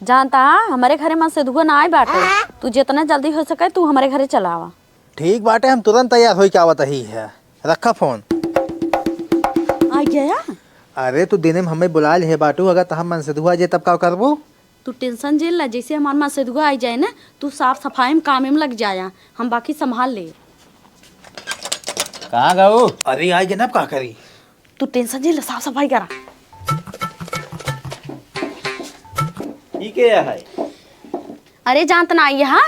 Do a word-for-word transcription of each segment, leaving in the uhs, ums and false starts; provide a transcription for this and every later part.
जानता हा, हमरे घरे मनसेधुआ ना आए बाटे। तू जितना जल्दी हो सके, तू हमरे घरे चला आवा। ठीक बाटे, हम तुरंत तैयार होइके आवत ही है। रखा फोन। आ गया? अरे, तू दिने में हमें बुला लिहे बाटू, अगर तहार मनसेधुआ जे तब का करबू? तू टेंशन जेल ना, जैसे हमार मनसेधुआ आ जाए ना, तू साफ सफाई में कामे में लग जाया, हम बाकी संभाल ले। कहाँ गऊ? अरे, आ गए ना, अब का करी? तू टेंशन जेल, साफ सफाई करा। ई के है? अरे, जानत ना आई हा,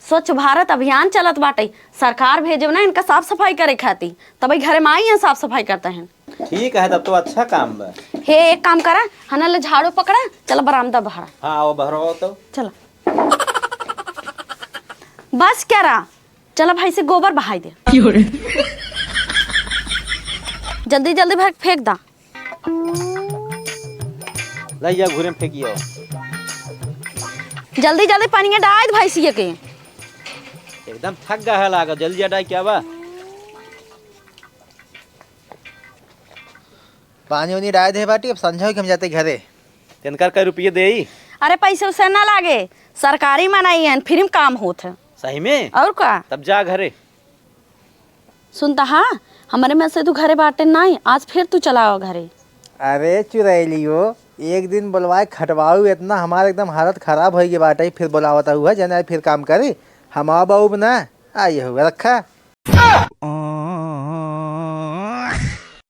स्वच्छ भारत अभियान चलत बाटे, सरकार भेजब ना इनका साफ सफाई करे खातिर, तबही घरे में आई हैं, साफ सफाई करते हैं। ठीक है, तब तो अच्छा काम बा। हे, एक काम करा, हना ले झाड़ू पकड़ा, चला बरामदा बहरा। हाँ, आओ बहरा आओ तो। चला। बस करा, चला भाई से गोबर बहाई दे। क्यों रे? जल्दी जल्दी भर फेंक दा। ला या घूरे में फेंकियो। जल्दी जल्दी पानी डाल दे भैंसिया के। एकदम थक गया है लागा, जल्दी डाल क्या बा? पानी उनी डाल दे बाटी, अब संझा हो के हम जाते घरे। तिनकर कई रुपये देई? अरे, पैसे उसे ना लागे, सरकारी मनई है, फ्री में काम होत है। सही में? और का? तब जा घरे। सुनता हा, हमरे मनसेधु घरे बाटे नाई, आज फिर तू चला आवा घरे। अरे चुरैलियो, एक दिन बोलवाए खटवाऊ इतना, हमार एकदम हालत खराब होइगे बाटे, फिर बोलावत हुआ, जने फिर काम करी, हम आवा बाबू ना, आई हुआ रखा।